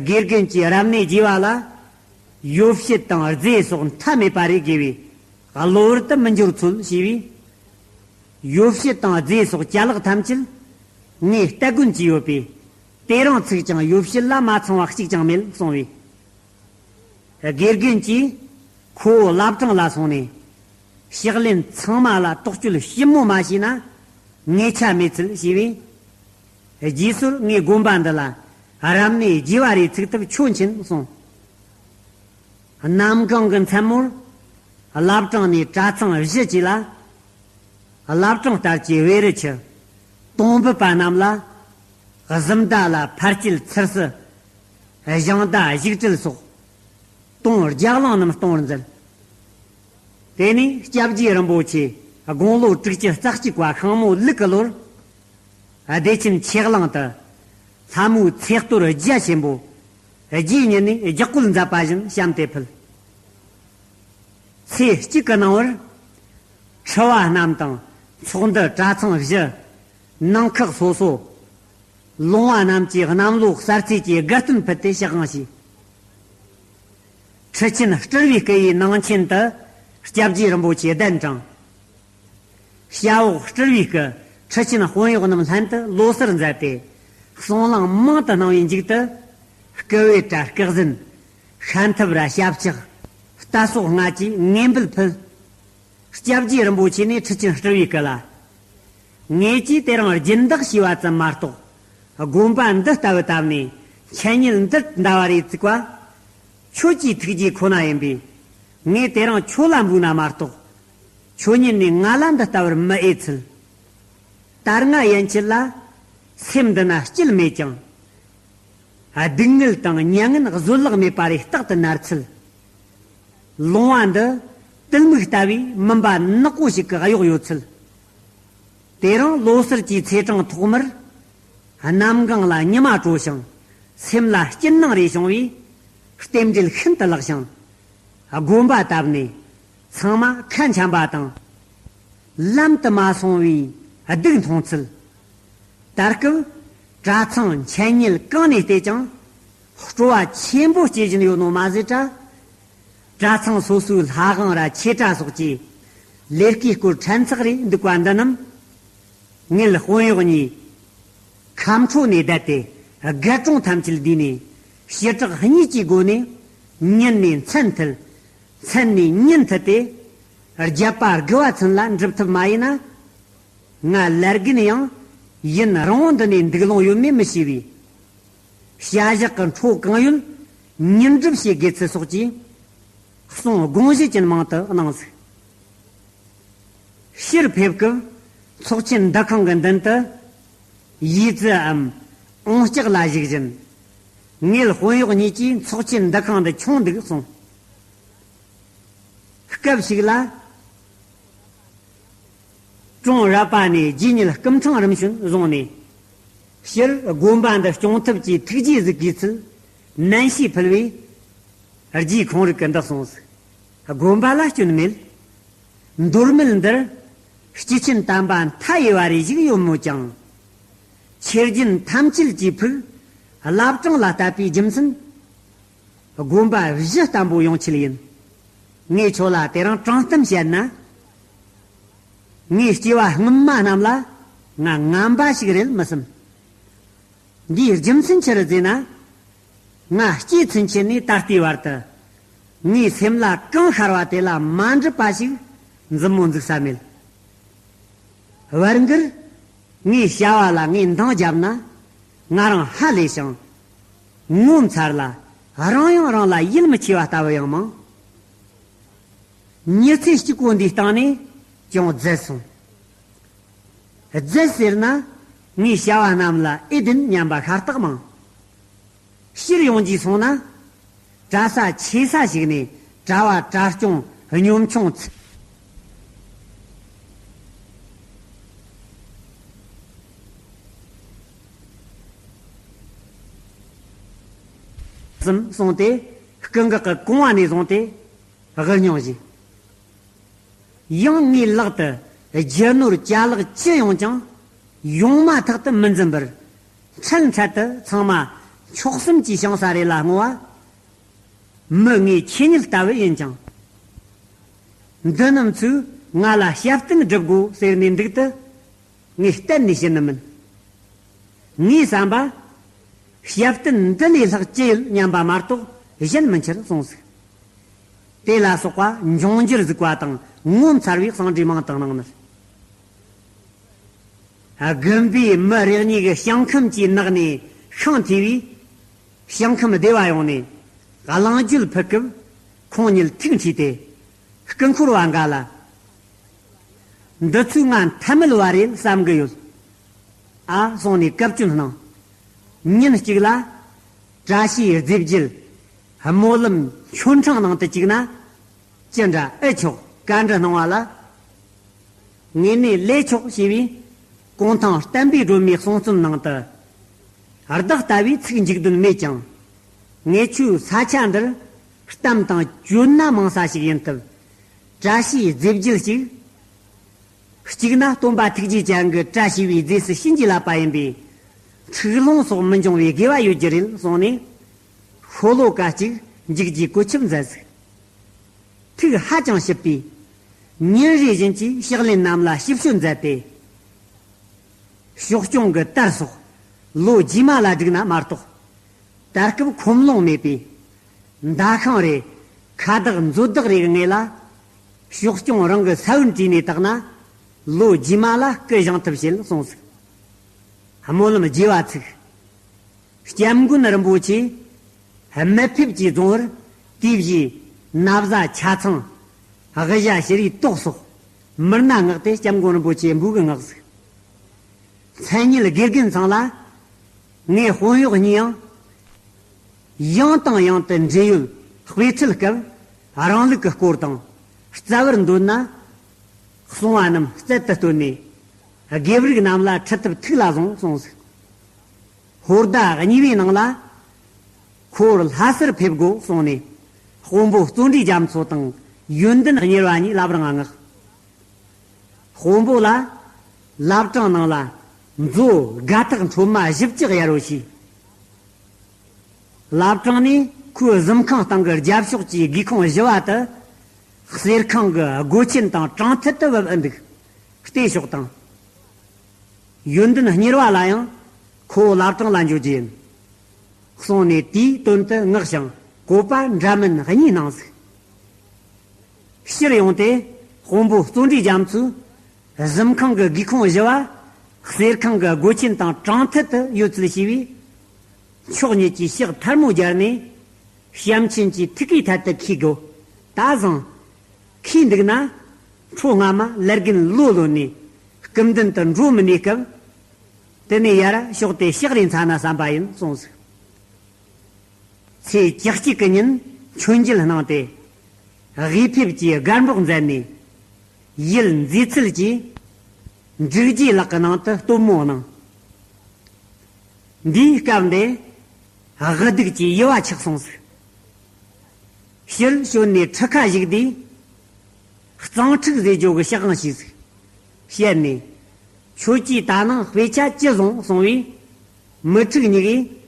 དགེ་རྒན་གྱིས་རབ་གནས་རྒྱས་པ་ལ། ཡོ་བྱད་དང་རྫས་སོགས་མཐའ་མེད་པ་རེ་དགོས་པས། གློ་བུར་དུ་མི་འབྱོར་ཚུལ་ཞེས་པས། ཡོ་བྱད་དང་རྫས་སོགས་ཅ་ལག་ཐམས་ཅད་ངས་སྟ་གོན་གྱི་ཡོད་པས། དེ་རིང་ཚུགས་ཀྱང་ཡོ་བྱད་ལ་མ་ཚང་བ་གཅིག་ཀྱང་མེད་གསུང་བས། དགེ་རྒན་གྱིས་ཁོ་བོ་བླ་བྲང་ལ་སོང་ནས། ཕྱག་ལེན་ཚང་མ་ལ་དོགས་གཅོད་ཞིབ་མོ་མ་བྱས་ན་ངེས་ཆ་མེད་ཚུལ་ཞུས་པས། རྗེས་སོར་ངའི་དགོན་པ་འདི་ལ་རབ་གནས་རྒྱས་པ་རེ་ཚུགས་ཐབས་ཆོག་མཆན་གསུངས། གནམ་གང་གི་མཚན་མོར་བླ་བྲང་ནས་གྲྭ་ཚང་བཞི་བཅས་ལ། བླ་བྲང་ལྟར་གྱི་བེ་རི་ཆུ། དོང་འབུད་པ་རྣམས་ལ། གཟིམ་མདའ་ལ་ཕར་སྐྱེལ་ཚུར་བསུ། གཞང་མདའ་བཞུགས་སྒྲིལ་སོགས། དོང་རྒྱ་གླང་རྣམས་གཏོང་བར་མཛད། དེ་ནས་སྐྱབས་རྗེ་རིན་པོ་ཆེ་དགུང་ལོ་དྲུག་ཅུ་རྩ་གཅིག་པ་ཤིང་མོ་ལུག་གི་ལོར། བདེ་ཆེན་ཆོས་གླིང་དུ། ལྷ་མོའི་ཚེ་གཏོར་རྒྱ་ཆེན་པོ། རྗེ་ཉིད་ནས་ལྗགས་བཀོད་མཛད་པ་བཞིན་བཤམས་ཏེ་ཕུལ། ཚེས་གཅིག་གི་ནང་བར། ཁྲི་བ་རྣམས་དང་ཚོགས་འདུ་གྲྭ་ཚང་བཞི། ནང་ཁག་སོ་སོ། ལུང་བ་རྣམས་ཀྱིས་གནམ་ལོ་གསར་ཚེས་ཀྱི་དགའ་སྟོན་ཕུལ་ཏེ་ཕྱག་དབང་ཞུས། ཁྲི་ཆེན་སྤྲུལ་བའི་སྐུ་ཡི་ནང་ཆེན་དུ་སྐྱབས་རྗེ་རིན་པོ་ཆེ་གདན་དྲངས། ཞབས་འོག་སྤྲུལ་བའི་སྐུ་ཁྲི་ཆེན་དཔོན་གཡོག་རྣམས་ལྷན་དུ་ལོ་གསར་མཛད་དེ། གསུང་གླེང་མང་དུ་གནང་བའི་མཇུག་ཏུ། སྐུ་བེ་ཏྲ་སྐུ་གཟན། ཤམ་ཐབས་ར་ཞབས་ཕྱག་རྟ་སོགས་ལྔ་བཅས་ངེས་འབུལ་ཕུལ། སྐྱབས་རྗེ་རིན་པོ་ཆེ་ནས་ཁྲི་ཆེན་སྤྲུལ་བའི་སྐུ་ལ། ངེད་ཀྱིས་དེ་རིང་སྦྱིན་བདག་བྱས་པ་ཙམ་མ་གཏོགས། དགོན་པ་འདི་ལྟ་བུ་བཏབ་ནས་འཆད་ཉན་འདི་འདྲ་བ་རེ་བཙུགས་པ། ཁྱོད་ཀྱི་ཐུགས་རྗེ་ཁོ་ན་ཡིན་པས། ངས་དེ་རིང་ཁྱོད་ལ་འབུལ་ན་མ་གཏོགས། ཁྱོད་ཉིད་ནས་ང་ལ་འདི་ལྟ་བུར་མི་འོས་ཚུལ། ད་སྔ་ཡན་ཆད་ལ། སེམས་འདི་ན་སྐྱིད་མེད་ཀྱང་། སྡུག་བསྔལ་དང་མྱ་ངན་བཟོད་གླགས་མེད་པ་རེ་རྟག་ཏུ་མནར་ཚུལ། ལུང་བ་འདི་དུད་སྨུག་ལྟ་བུའི་མུན་པ་ནག་པོ་ཞིག་གི་གཡོགས་ཡོད་ཚུལ། དེ་རིང་ལོ་གསར་གྱི་ཚེས་གྲངས་ཐོག་མར། གནམ་གང་ལ་ཉི་མ་དྲོ་ཞིང་སེམས་ལ་སྐྱིད་སྣང་རེ་བྱུང་བས། རྟེན་འབྲེལ་ཤིན་ཏུ་ལེགས་ཤིང་། དགོན་པ་བཏབ་ནས་ཚང་མ་ཁ་འཆམ་པ་དང་། ལམ་དུ་མ་སོང་བའི་སྡུག་མཐོང་ཚུལ། ད་སྐབས་གྲྭ་ཚང་འཆད་ཉན་གང་ནས་བལྟས་ཀྱང་སྤྲོ་བ་ཆེན་པོ་སྐྱེ་བཞིན་ཡོད་ནོ་མ་ཟད་དྲ། གྲྭ་ཚང་སོ་སོའི་ལྷ་ཁང་ར་ཆོས་གྲྭ་སོགས་ཀྱི་ལས་ཀའི་སྐོར་ཕྲན་ཚེགས་རེ་འདུག་པ་འདི་རྣམས། ངེད་དཔོན་གཡོག་གཉིས་ཁམས་ཁྲོ་ནས་བསྡད་དེ་རྒས་གྲོང་ཐམས་ཅད་བསྡུས་ནས་ཞི་དྲག་གཉིས་ཀྱི་སྒོ་ནས་ཉིན་ནས་མཚན་མཐིལ། མཚན་ནས་ཉིན་མཐིལ་ཏེ་རྒྱབ་པ་དགུ་བ་ཚུན་ལ་འགྲུབ་ཐུབ་མ་ཡིན་ན། ང་ལར་རྒན་ཡང་ཡུན་རིང་བོ་འདི་ནས་འདུག་ལོང་ཡོད་མེད་མི་ཤེས་པས། བྱ་གཞག་གི་འཕྲོ་གང་ཡོད་ཉིན་སྒྲུབ་བྱེད་དགོས་ཚུལ་སོགས་ཀྱི་གསུང་དགོངས་བཞེས་ཅན་མང་དུ་གནང་ཟིག། ཕྱིར་ཕེབས་སྐབས་ ཚོགས་ཆེན་འདུ་ཁང་གི་མདུན་དུ་ཡུས་ཙིའམ་ཨོང་ལྕགས་ལ་བཞུགས་བཞིན། ངེད་དཔོན་གཡོག་གཉིས་ཀྱིས་ཚོགས་ཆེན་འདུ་ཁང་འདི་ཆུང་འདུག་གསུངས། སྐབས་ཤིག་ལ། ཀྲོང་ར་པ་ནས་རྗེས་ཉིད་སྐུ་འཕྲེང་རིམ་བྱོན་བཟུང་ནས། སྤྱིར་དགོན་པ་འདི་སྐྱོང་ཐབས་ཀྱི་ཐུགས་རྗེ་གཟིགས་དགོས་ཚུལ་ནན་བཤད་ཕུལ་བས། རྗེ་ཁོང་རིག་གི་འདི་གསུངས་སོ། དགོན་པ་ལ་སྐྱོན་མེད། མདོ་སྨད་འདིར་སྐྱེས་ཆེན་དམ་པ་མཐའ་ཡས་པ་རེ་ཞིག་ཡོད་མོད་ཀྱང་། ཆོས་རྒྱུན་ཐམས་ཅད་ཀྱི་ཕུགས་བླ་བྲང་ལ་བཏབ་པའི་རྒྱུ་མཚན། དགོན་པ་གཞི་བརྟན་པོ་ཡོང་ཆེད་ཡིན། ངས་ཁྱོད་ལ་དེ་རིང་དྲང་གཏམ་བཤད་ན། ངའི་སྐྱེ་བ་སྔོན་མ་རྣམས་ལ་ང་ངན་པ་ཞིག་རེད་མི་སེམས། འདིའི་རྒྱུ་མཚན་ཆི་རེད་ཟེར་ན། ང་སྐྱེས་ཚུན་ཆད་ནས་ད་ལྟའི་བར་དུ། ངའི་སེམས་ལ་གང་ཤར་བ་དེ་ལ་མ་འགྲུབ་པ་ཞིག་མཛུབ་མོ་འཛུགས་ས་མེད། བར་འགར། ངའི་བྱ་བ་ལ་ངས་འདང་བརྒྱབ་ན། ང་རང་ཧ་ལས་ཤིང་། ངོ་མཚར་ལ། རང་ཡང་རང་ལ་ཡིད་མི་ཆེས་པ་ལྟ་བུ་ཡང་མང་། མྱི་ཚེ་གཅིག་པོ་འདིའི་སྟེང་ནས་ཀྱང་རྫད་སོང་། རྫད་ཟེར་ན། ངའི་བྱ་བ་རྣམས་ལ་ཨེ་བདེན་སྙམ་པ་ཤ་སྟག་མང་། ཕྱིར་ཡོང་རྗེས་སོང་ན། གྲྭ་ས་ཆེ་ས་ཞིག་ནས་གྲྭ་བ་གྲྭ་སྐྱོང་གཉོམ་ཆུང་ཚ། གསུམ་སོང་སྟེ། སྐུ་འགག་གི་གོང་བ་ནས་བཟུང་སྟེ། དབུལ་མྱོང་བཞིན། ཡང་ངའི་ལག་ཏུ་རྒྱུ་ནོར་ཅ་ལག་ཅི་ཡོང་ཀྱང་། ཡོང་མ་ཐག་ཏུ་མི་འཛིན་པར། འཕྲལ་འཕྲལ་དུ་ཚང་མ་འཁྱོག་གསུམ་གྱིས་བྱིན་ས་རེད་ལ་བསྔོ་བ། མི་ངའི་ཆོས་ཉིད་ལྟ་བུ་ཡིན་ཀྱང་། འདི་རྣམས་ཚོས་ང་ལ་བཤད་རྟེན་སྒྲུབ་དགོས་ཟེར་ནས་འདུག་སྟེ། ངས་གཏན་ནས་བྱིན་ནི་མིན། ངའི་བསམ་པ། བཤད་རྟེན་འདི་ལས་ལྷག་ཅི་ཡོད་སྙམ་པ་མ་གཏོགས་གཞན་མི་འཆར་གསུངས་ཟིག། དེ་ལ་སོགས་པ་འབྱུང་འགྱུར་གཟིགས་པ་དང་ངོ་མཚར་བའི་གསང་འདྲི་མང་དུ་གནང་ནི། དགོན་པའི་མི་རེ་གཉིས་ཀྱི་ཞིང་ཁམས་ཀྱི་ནགས་ནས་ཤིང་ཐོས་པས། ཞིང་ཁམས་སྡེ་བ་ཡོངས་ནས་གླེང་བརྗོད་ཕུལ་སྐབས། ཁོང་ཉིད་ཐུགས་འཁྲིས་ཏེ། སྐུ་འཁོར་བ་འགའ་ལ། འདི་ཚོས་ང་ཐ་མལ་བ་རེད་བསམ་གི་ཡོད། ཨ་གསུངས་ནས་བཀའ་བཀྱོན་གནང་། ཉིན་གཅིག་ལ། བཀྲ་ཤིས་རྫས་བརྒྱད། སྨོན་ལམ་ཆོ་འཕྲེང་ནང་དུ་བཅུག་ན། ཅི་འདྲ་ཨེ་ཆོག་བཀའ་འདྲི་གནང་བ་ལ། ངེས་ནས་ལས་ཆོག་ཞེས་པའི། གུང་ཐང་བསྟན་པའི་སྒྲོན་མེའི་གསུང་རྩོམ་ནང་དུ། བདག་ལྟ་བུའི་ཚིག་འཇིག་དོན་མེད་ཀྱང་། ངེད་ཆོའི་ས་ཆ་འདིར་གཏམ་དང་བཅོས་མ་མང་ས་ཞིག་ཡིན་སྟབས། བཀྲ་ཤིས་རྫས་བརྒྱད་ཅིག། གཅིག་ན་སྟོན་པ་ཐུགས་རྗེ་ཅན་གྱི་བཀྲ་ཤིས་པའི་རྫས་སུ་བྱིན་གྱིས་བརླབས་པ་ཡིན་པས། འཁྲུག་ལོང་སོགས་མི་འབྱུང་བའི་དགེ་བ་ཡོད་རྒྱུ་རེད་གསུངས་ནས། ཤོ་ལོ་ཀ་གཅིག་འཇིགས་རྒྱུའི་བཀོད་ཁྱབ་མཛད་ཟིག། ཐུགས་ཧ་ཅང་ཞིབ་པས། ཉིན་རེ་བཞིན་གྱིས་ཕྱག་ལེན་རྣམས་ལ་ཞིབ་དཔྱོད་མཛད་དེ། ཕྱོགས་སྐྱོང་གི་དར་སོགས་ལོ་རྗེས་མ་ལ་བསྒྲིགས་ན་མ་གཏོགས། ད་སྐབས་ཁོམ་ལོང་མེད་པས། མདའ་ཤིང་རེ། ཁ་བདག་མཛོ་བདག་རེ་གི་ངོས་ལ། ཕྱོགས་སྐྱོང་རང་གི་ས་བོན་བྲིས་ནས་བཏགས་ན། ལོ་རྗེས་མ་ལ་སྐུ་བཞེངས་ཐུབ་ཞེས་གསུངས་ཟིག། སྨོན་ལམ་རྒྱས་པ་ཚིག། སྐྱབས་མགོན་རིན་པོ་ཆེ། སྨད་ཕེབས་ཀྱིས་རྫོང་བར་དེའི་རྗེས་ན་བཟའ་ཆ་ཚང་། དབུ་ཞྭ་ཕྱི་རིའི་ཏོག་སོགས་མི་སྣ་མངགས་ཏེ་སྐྱབས་མགོན་རིན་པོ་ཆེ་འབོད་གི་མངགས་ཟིག། མཚན་ཉིད་དགེ་རྒན་ཚང་ལ། ངའི་དཔོན་གཡོག་གཉིས་ཡང་། ཡང་དང་ཡང་དུ་འབྲེལ་ཡོད་དཔེ་ཁྲིད་སྐབས་རང་ལུགས་ཀྱི་སྐོར་དང་རྩ་བར་འདོད་ན། གསུང་བ་རྣམས་རྩལ་དུ་བཏོན་ནས། དགེ་ཕྲུག་རྣམས་ལ་ཁྲིད་ཐབས་ཐུགས་ལ་བཟུང་གསུངས་ཟིག། ཧོར་ཟླ་གཉིས་པའི་ནང་ལ། ཁོ་བོར་ལྷ་སར་ཕེབས་དགོས་གསུངས་ནས། དཔོན་པོ་བརྩོན་འགྲུས་རྒྱ་མཚོ་དང་ཡོན་ཏན་གཉེར་བ་གཉིས་བླ་བྲང་ང་མངགས། དཔོན་པོ་ལ། བླ་བྲང་ནང་ལ་མཛོ་དགའ་ཐག་འཕྲོད་མ་བཞི་བཅུ་གཡར་རོ་ཞེས། བླ་བྲང་ནས་ཁོའི་གཟིམ་ཁང་སྟེང་གི་རྒྱབ་ཕྱོགས་ཀྱི་སྒེའུ་ཁུང་བཞི་བ་དུ། གསེར་ཁང་གི་སྒོ་ཆེན་དང་དྲང་ཐད་དུ་བབས་ཨེ་འདུག། བལྟས་ཤོག་དང་། ཡོན་ཏན་གཉེར་བ་ལ་ཡང་ཁོ་བོ་བླ་བྲང་ལ་འགྱོ་རྒྱུ་ཡིན། གསུངས་ནས་དེའི་དོན་དུ་མངགས་ཤིང་བཀོད་པ་འདྲ་མིན་གཉིས་གནང་ཟིག། ཕྱིར་ཡོང་སྟེ་དཔོན་པོ་བརྩོན་འགྲུས་རྒྱ་མཚོས་གཟིམ་ཁང་གི་སྒེའུ་ཁུང་བཞི་བ། གསེར་ཁང་གི་སྒོ་ཆེན་དང་དྲང་ཐད་དུ་ཡོད་ཚུལ་ཤེས་པས། ཕྱོགས་གཉིས་ཀྱིས་ཕྱག་ཐལ་མོ་སྦྱར་ནས། བྱམས་ཆེན་གྱི་ཐུགས་ཀའི་ཐད་དུ་ཁས་དགོ། ད་བཟང་། ཁས་འདུག་ན། ཁྲོ་སྔ་མ་ལར་རྒན་ལོ་ལོན་ནས། སྐུ་མདུན་དུ་འགྲོ་མི་ནུས་སྐབས། དེ་ནས་ཡར་ཕྱོགས་དེ་ཕྱག་རེས་འཚལ་ན་བསམ་པ་ཡིན་གསུངས་ཟིག། ཚེས་བཅུ་གཅིག་གི་ཉིན་མཆོད་མཇལ་གནང་སྟེ། དབུས་ཕེབས་ཀྱི་སྒར་འབོག་མཛད་ནས། ཡུལ་མཛེས་ཚལ་གྱི་འབྲུག་རྗེ་ལག་གི་ནང་དུ་སྟོན་མོ་གནང་། འདིའི་སྐབས་འདི་དབུ་སྡུག་གི་ཡུ་བ་ཆགས་སོང་ཟིག། ཕྱིར་བྱོན་ནས་ཁྲི་ཁ་བཞུགས་དུས། གཙང་ཁྲིག་ཟེར་རྒྱུ་གི་ཕྱག་དབང་ཞུས་ཟིག། བཤད་ནས། ཁྱོད་ཀྱིས་ད་ནངས་དཔེ་ཆ་ཅི་བཟུང་གསུང་བས། མི་ཕྲུག་གཉིས་ཀས།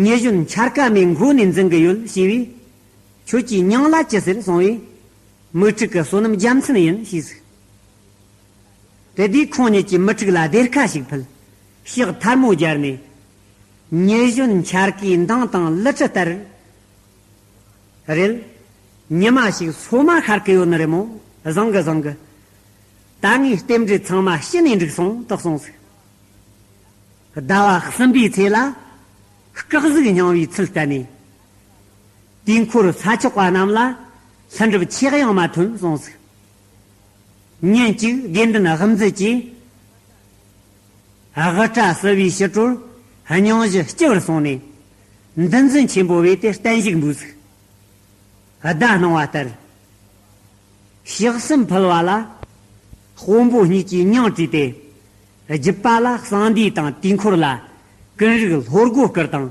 ཉི་གཞོན་འཆར་ཀ་མའི་མགོ་ནས་འཛིན་གི་ཡོད་ཞུས་པས། ཁྱོད་ཀྱི་མྱིང་ལ་ཅི་ཟེར་གསུང་བས། མི་ཕྲུག་གི་བསོད་ནམས་རྒྱལ་མཚན་ཡིན་ཞུས་ཟིག། དེ་དུས་ཁོང་ཉིད་ཀྱིས་མི་ཕྲུག་ལ་སྡེར་ཁ་ཞིག་ཕུལ། ཕྱག་ཐལ་མོ་སྦྱར་ནས། ཉི་གཞོན་འཆར་ཀའི་མདངས་དང་ལི་ཁྲི་ལྟར། རེད། ཉི་མ་ཞིག་སོ་མ་ཤར་གི་ཡོད་ནི་རེད་མོ། བཟང་གི་བཟང་གི། ད་ངའི་རྟེན་འབྲེལ་ཚང་མ་ཕྱི་ནས་འགྲིག་སོང་དག་སོང་ཟིག། ཟླ་བ་གསུམ་པའི་ཚེ་ལ་སྐག་གཟུགས་སྙིང་བའི་ཚུལ་བསྟན་ནས། དུས་འཁོར་ས་ཆོག་པ་རྣམས་ལ་ལྷུན་གྲུབ་ཆེ་ཡང་མ་ཐོན་གསུངས་ཟིག། ཉིན་གཅིག་དགེ་འདུན་དབུ་མཛད་ཀྱིས། དབུ་སྐྲ་བསིལ་བའི་ཕྱི་དྲོར་སྙིང་གཞི་སྤྱི་བོར་སོང་ནས། འདུ་འཛི་ཆེན་པོ་བས་ཏེ་བརྟན་བཞུགས་འབུལ་ཟིག། བརྡ་གནང་བ་ལྟར། ཕྱག་གསུམ་ཕུལ་བ་ལ། དཔོན་པོ་གཉིས་ཀྱིས་སྙིང་བྲིས་ཏེ། རྒྱུད་པ་ལ་གསང་འདུས་དང་དུས་འཁོར་ལ་ཀུན་རིག་ལྷོ་སྒོ་བསྐུར་དང་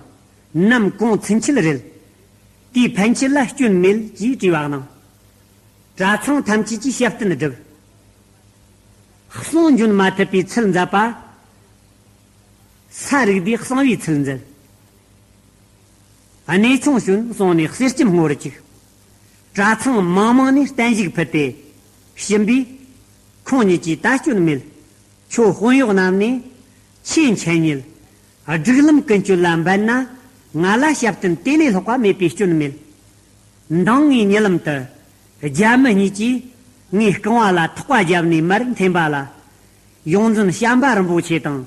ནམ་གུང་ཚུན་ཆད་རེད། དེའི་ཕན་ཆད་ལ་སྐྱོན་མེད་ཅེས་དྲི་བ་གནང་། གྲྭ་ཚང་ཐམས་ཅད་ཀྱིས་ཞབས་བརྟན་བསྒྲུབས། གསུང་འབྱོན་མ་ཐུབ་པའི་ཚུལ་མཛད་པ། ས་རུག་པའི་གསང་བའི་ཚུལ་མཛད། གནས་ཆུང་བྱོན་གསུངས་ནས་གསེར་སྐྱེམས་བསྔོ་བར་བཅུག། གྲྭ་ཚང་མང་མང་ནས་བརྟན་བཞུགས་ཕུལ་ཏེ། ཕྱིན་པས། ཁོང་ཉིད་ཀྱིས་ད་སྐྱོན་མེད། ཁྱོད་དཔོན་གཡོག་རྣམས་ནས་ཆེས་མཁྱེན་ཉིད། སྒྲིག་ལམ་ཀུན་སྤྱོད་ལ་འབད་ན་ང་ལ་ཞབས་བརྟན་དེ་ལས་ལྷག་པ་མེད་པའི་སྐྱོན་མེད། མདང་ངས་ཉེ་ལམ་དུ་རྒྱ་མི་གཉིས་ཀྱིས་ངའི་རྐང་བ་ལ་ཐག་པ་བརྒྱབ་ནས་མར་འཐེན་པ་ལ། ཡོངས་འཛིན་བྱམས་པ་རིན་པོ་ཆེ་དང་།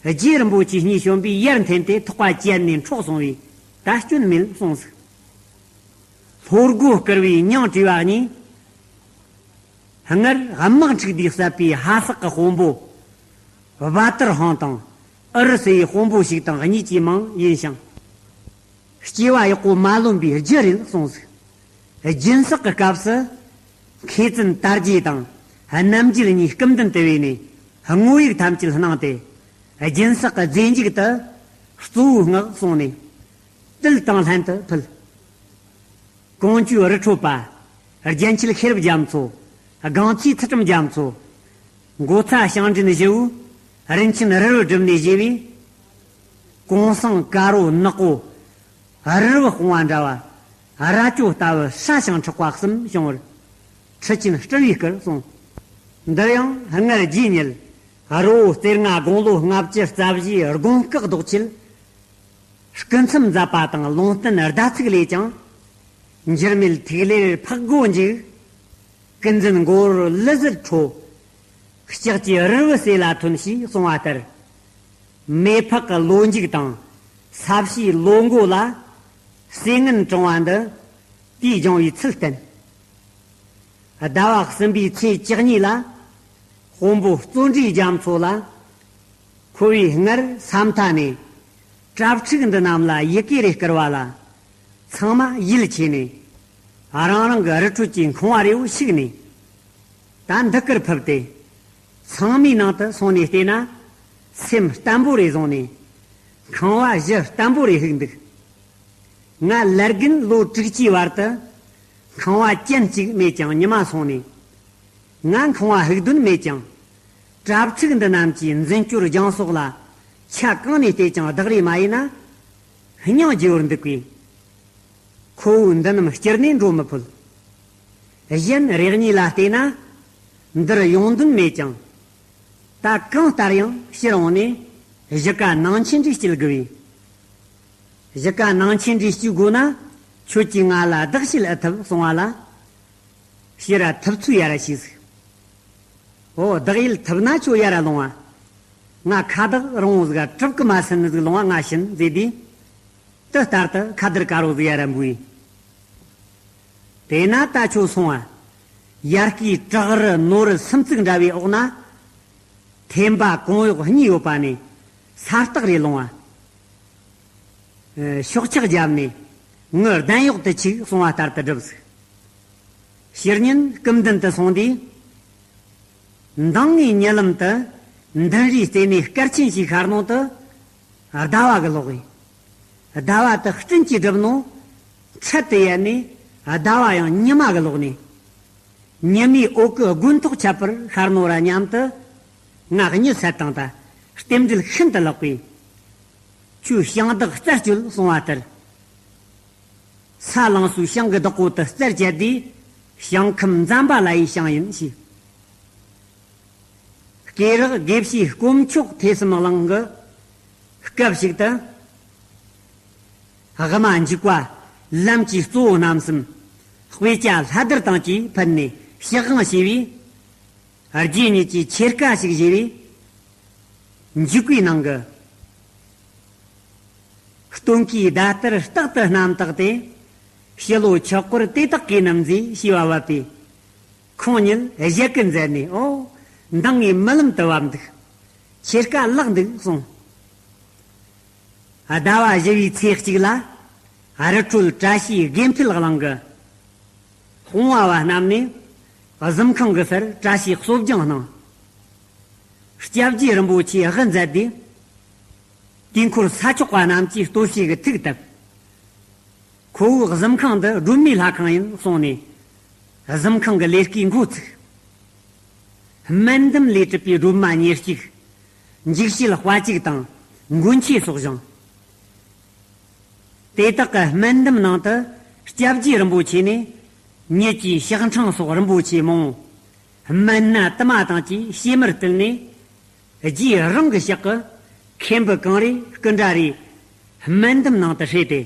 རྗེ་རིན་པོ་ཆེ་གཉིས་བྱོན་པས་ཡར་འཐེན་ཏེ་ཐག་པ་བཅད་ནས་འཕྲོག་སོང་བས་ད་སྐྱོན་མེད་གསུངས་ཟིག། ལྷོ་སྒོ་བསྐུར་བའི་སྙིང་བྲིས་པ་གཉིས། སྔར་དམག་འཁྲུག་དུས་བསད་པའི་ཧ་སག་གི་དཔོན་པོ། བ་ཏར་ཧང་དང་། ཨུ་རུ་སུའི་དཔོན་པོ་ཞིག་དང་གཉིས་ཀྱི་མིང་ཡིན་ཞིང་། སྐྱེ་བ་ཡག་པོ་མ་ལོན་པའི་རྒྱུ་རེད་གསུངས་ཟིག། སྦྱིན་སྲེག་གི་སྐབས་སུ། མཁས་བཙུན་དར་རྒྱས་དང་རྣམ་རྒྱལ་གཉིས་སྐུ་མདུན་དུ་བོས་ནས་བསྔོ་ཡིག་ཐམས་ཅད་གནང་སྟེ། སྦྱིན་སྲེག་གི་རྫས་མཇུག་ཏུ་གཙོ་བོའི་སྔགས་གསུངས་ནས། ཏིལ་དང་ལྷན་དུ་ཕུལ། ཀོང་ཇོའི་རི་ཁྲོད་པ། རྒྱན་ཆེན་ཤེས་རབ་རྒྱ་མཚོ། སྒང་ཚིགས་ཚུལ་ཁྲིམས་རྒྱ་མཚོ། མགོ་ཚ་ཞང་བྲན་བཞི་བོས་རིན་ཆེན་རིལ་བུ་བསྒྲུབས་ནས་བཞེས་པའི། གུང་སེང་དཀར་པོ་ནག་པོ། རིལ་བུ་སྤུངས་པ་འདྲ་བ། རྭ་ཅོ་ལྟ་བུ་སྲ་ཞིང་མཁྲེགས་པ་གསུམ་བྱུང་བར། ཁྲི་ཆེན་སྤྲུལ་པའི་སྐུར་གསུངས། འདིར་ཡང་སྔར་རྗེ་ཉིད་རི་བོ་རྩེ་ལྔ་དགུང་ལོ་ལྔ་བཅུ་རྩ་བཞིའི་དགུང་སྐག་ལྡོག་ཆེད། སྐུ་མཚམས་མཛད་པ་དང་ལུང་བསྟན་བརྡ་ཚིག་ལས་ཀྱང་། འགྱུར་མེད་ཐིག་ལེར་འཕགས་སྒོ་འཇུག། ཀུན་འཛིན་མགོ་བོར་ལི་ཟུར་ཁྲོ། ལྕགས་ཀྱི་རིལ་བུ་ཟས་ལ་ཐོན་ཞེས་གསུངས་པ་ལྟར། མེ་ཕག་གི་ལོ་མཇུག་དང་ས་བྱིའི་ལོ་མགོ་ལ་ཟས་ངན་བཀྲོངས་པ་འདི་དེས་སྦྱོང་བའི་ཚུལ་བསྟན། ཟླ་བ་གསུམ་པའི་ཚེས་བཅུ་གཉིས་ལ་དཔོན་པོ་བརྩོན་འགྲུས་རྒྱ་མཚོ་ལ། ཁོ་བོས་སྔར་ས་མཐའ་ནས་གྲྭ་ཕྲུག་འདི་རྣམས་ལ་ཡི་གེ་རེ་བསྐུར་བ་ལ། ཚང་མ་ཡིད་ཆེས་ནས། རང་རང་གི་རི་ཁྲོད་ཀྱི་ཁང་བ་རེའུ་ཞུགས་ནས། ད་འདི་གར་ཕེབས་ཏེ། ཚང་མའི་ནང་དུ་སོང་ནས་བལྟས་ན། སེམས་བརྟན་པོ་རེ་བཟུང་ནས། ཁང་བ་གཞི་བརྟན་པོ་རེ་ཧུག་འདུག། ང་ལར་རྒན་ལོ་དྲུག་ཅུའི་བར་དུ་ཁང་བ་ཅན་གཅིག་མེད་ཀྱང་ཉི་མ་སོང་ནས། ང་ཁང་བ་ཧུག་དོན་མེད་ཀྱང་། གྲྭ་ཕྲུག་འདི་རྣམས་ཀྱིས་འཛིན་སྐྱོར་སྦྱང་གསོག་ལ་ཆ་གང་ནས་བལྟས་ཀྱང་བདག་རེ་མ་ཡིན་ན། སྙིང་རྗེ་བོར་འདུག་པས། ཁོ་བོས་འདི་རྣམས་བསྐྱུར་ནས་འགྲོ་མི་ཕོད། གཞན་རེ་གཉིས་ལ་བལྟས་ན། འདིར་ཡོང་དོན་མེད་ཀྱང་། ད་གང་ལྟར་ཡང་ཕྱིར་འོང་ནས་གཞིས་ཀ་ནང་ཆེན་འདྲ་སྐྱེལ་དགོས་པས། གཞིས་ཀ་ནང་ཆེན་འདྲ་སྐྱེལ་དགོས་ན་ཁྱོད་ཀྱིས་ང་ལ་བདག་བྱེད་ཨེ་ཐུབ་གསུང་བ་ལ། ཕྱིར་ཐུབ་ཚོད་ཡར་བྱས་ཟིག། འོ་བདག་ཡིད་ཐུབ་ན་ཁྱོད་ཡར་ལོང་བ། ང་ཁ་བདག་རང་ཟིག་གྲུབ་ཀི་མ་ཟིན་ནི་ཟིག་ལོང་བ་ང་བྱིན་ཟེར་དུས། དེ་ལྟར་དུ་ཁ་དར་དཀར་པོ་ཟིག་ཡར་འབུལ། དེས་ན་ད་ཁྱོད་སོང་བ། ཡར་སྐྱེས་བྲག་རི་ནོར་རི་སུམ་བརྩེགས་འདྲ་བའི་འོག་ན། ཐེམ་པ་གོང་འོག་གཉིས་ཡོད་པ་ནས་ས་སྟག་རེ་ལོང་བ། ཨེ། ཤོག་ཆག་བརྒྱབ་ནས་ངུ་གདན་གཡོག་ཏུ་ཆུག་གསུང་བ་ལྟར་དུ་བསྒྲུབས་ཟིག། ཕྱི་ཉིན་སྐུ་མདུན་དུ་སོང་དུས། མདང་ངས་ཉི་ལམ་དུ་མདུན་རིའི་རྩེ་ནས་སྐར་ཆེན་ཞིག་ཤར་ནོ་དུ་ཟླ་བ་གི་ལོག་ཡིན། ཟླ་བ་དུ་སྤྲིན་གྱིས་བསྒྲིབས་ནོ། འཕྲལ་དུ་ཡལ་ནས་ཟླ་བ་ཡང་ཉི་མ་གི་ལོག་ནས། ཉི་མའི་འོད་ཀྱི་དགུན་ཐོག་ཁྱད་པར་ཤར་ནོ་ར་མཉམ་དུ། ང་གཉིད་སད་བཏང་ད། རྟེན་འབྲེལ་ཤིན་ཏུ་ལེགས་པས། ཁྱོད་ཞིང་བདག་རྩད་གཅོད་གསུང་བ་ལྟར། ས་ལང་སོའི་ཞིང་གི་བདག་པོ་དུ་རྩད་བཅད་དུས། ཞིང་ཁམས་འཛམ་བུ་གླིང་ཡི་ཞིང་ཡིན་ཞེས། སྐེ་རགས་དགེ་བཤེས་དཀོན་མཆོག་ཐོས་བསམ་གླིང་གི་སྐབས་ཤིག་ཏུ། དབུ་མ་འཇུག་པ་ལམ་གྱི་གཙོ་བོ་རྣམ་གསུམ། དཔེ་ཆ་ལྷ་བརྡར་དང་བཅས་ཕུལ་ནས་ཞག་དབང་བྱས་པས། རྗེ་ཉིད་ཀྱིས་ཆོས་བཀའ་ཞིག་བཞེས་པས། འཇུག་པའི་ནང་གི། སྟོན་ཀའི་ཟླ་ལྟར་རྟག་ཏུ་རྣམ་དག་སྟེ། ཕྱི་ལོ་ཆོག་པར་དེ་དག་གིས་ནམ་མཛེས་ཞེས་པ་བབས་པས། ཁོང་ཉིད་གཞལ་ཀི་མཛད་ནས། ཨོ། མདང་ངས་རྨི་ལམ་དུ་བབས་འདུག། ཆོས་བཀའ་ལེགས་འདུག་གསུངས། ཟླ་བ་བཞི་བའི་ཚེས་གཅིག་ལ། རི་ཁྲོད་བཀྲ་ཤིས་དགེ་འཕེལ་གླིང་གི་སྤོང་བ་བ་རྣམས་ནས་གཟིམ་ཁང་གི་སར་བཀྲ་ཤིས་གསོ་སྦྱང་གནང་། སྐྱབས་རྗེ་རིན་པོ་ཆེ་དབུ་མཛད་དེ། དུས་འཁོར་ས་ཆོག་པ་རྣམས་ཀྱིས་ལྟོ་ཤེས་ཀྱི་ཐུགས་བཏབ། ཁོ་བོའི་གཟིམ་ཁང་འདི་སྒྲོལ་མའི་ལྷ་ཁང་ཡིན་གསུངས་ནས། གཟིམ་ཁང་གི་ལས་ཀའི་འགོ་ཚུགས། སྨན་ལྡུམ་ལས་གྲུབ་པའི་སྒྲོལ་མ་ཉེར་གཅིག། འཇིགས་བྱེད་དཔའ་གཅིག་དང་མགོན་ཆེན་སོགས་བཞེངས། དེ་དག་གི་སྨན་ལྡུམ་ནང་དུ་སྐྱབས་རྗེ་རིན་པོ་ཆེ་ནས་ཉིད་ཀྱི་ཕྱག་འཕྲེང་སོགས་རིན་པོ་ཆེ་མང་། སྨན་སྣ་དུ་མ་དང་བཅས་ཕྱེ་མར་བཏུལ་ནས། རྗེ་རང་གི་ཕྱག་གི་ཁེམ་བུ་གང་རེ་སྐུ་འདྲ་རེ་སྨན་ལྡུམ་ནང་དུ་བསྲེས་ཏེ།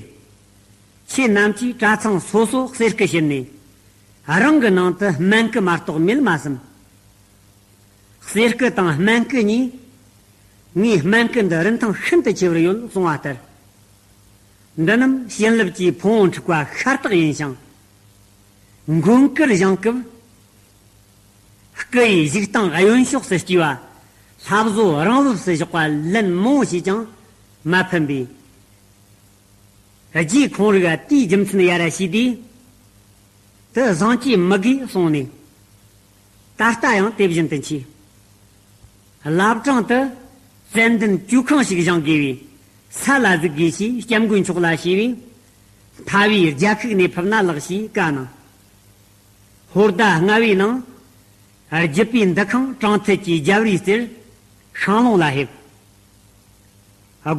ཁྱེད་རྣམས་ཀྱིས་གྲྭ་ཚང་སོ་སོ་གསེར་སྐུ་བྱིན་ནས། རང་གི་ནང་དུ་སྨན་སྐུ་མ་གཏོགས་མེད་མ་བསམ། གསེར་སྐུ་དང་སྨན་སྐུ་གཉིས། ངའི་སྨན་སྐུ་འདི་རིན་ཐང་ཤིན་ཏུ་ཆེ་བར་ཡོད་གསུང་བ་ལྟར། འདི་རྣམས་བྱིན་རླབས་ཀྱི་ཕུང་བོ་འཁྲིགས་པ་ཤ་སྟག་ཡིན་ཞིང་། མགོན་དཀར་བཞེངས་སྐབས། སྐུ་ཡི་བཞུགས་སྟངས་གཡོན་ཕྱོགས་སུ་དཀྱུས་པ། ལྷ་བཟོ་རང་བབས་སུ་བཞག་པ་ལན་མང་བོ་ཞིག་ཀྱང་མ་ཕན་པས། རྗེ་ཁོང་རིག་དེའི་རྒྱུ་མཚན་ཡ་ར་ཤེས་དུས། དེ་བཟང་ཅི་མི་དགོས་གསུངས་ནས། ད་ལྟ་ཡང་དེ་བཞིན་དུ་མཆིས། བླ་བྲང་དུ་ཙན་དན་བཅོས་ཁང་ཞིག་བཞེངས་དགོས་པས་ས་ལ་གཟིགས་དགོས་ཞེས་སྐྱབས་མགོན་མཆོག་ལ་ཞུས་པས། མཐའ་བའི་རྒྱ་ཁུག་ནས་ཕེབས་ན་ལགས་ཞེས་བཀའ་གནང་། ཧོར་ཟླ་ལྔ་བའི་ནང་རྒྱུད་པའི་འདུ་ཁང་དྲང་ཐད་ཀྱི་རྒྱབ་རིའི་རྩེར་ཤང་ལུང་ལ་ཕེབས།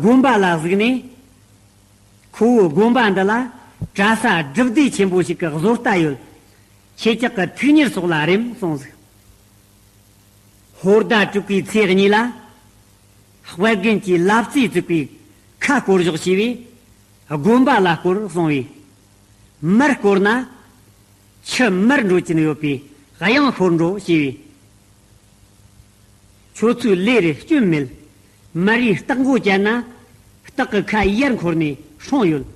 དགོན་པ་ལ་གཟིགས་ནས། ཁོ་བོའི་དགོན་པ་འདི་ལ་གྲྭ་ས་སྒྲུབ་སྡེ་ཆེན་པོ་ཞིག་གི་བཟོ་ལྟ་ཡོད། ཁྱེད་ཅག་གི་ཐུགས་གཉེར་སོགས་ལ་རེམ་གསུངས་ཟིག། ཧོར་ཟླ་དྲུག་པའི་ཚེས་གཉིས་ལ། དཔལ་རྒན་གྱིས་ལབ་རྩེ་བཙུགས་པའི་ཁ་བསྐོར་བཞག་བྱས་པས། དགོན་པ་ལ་བསྐོར་གསུངས་པས། མར་བསྐོར་ན། ཆུ་མར་འགྲོ་གྱིན་ཡོད་པས་གཡང་ཤོར་འགྲོ་ཞེས་པས། ཁྱོད་ཚོའི་ལས་རེད་སྐྱོན་མེད། མར་རིའི་སྟག་མགོ་བཅད་ན། སྟག་གི་ཁ་ཡར་འཁོར་ནས་སྲུང་ཡོད།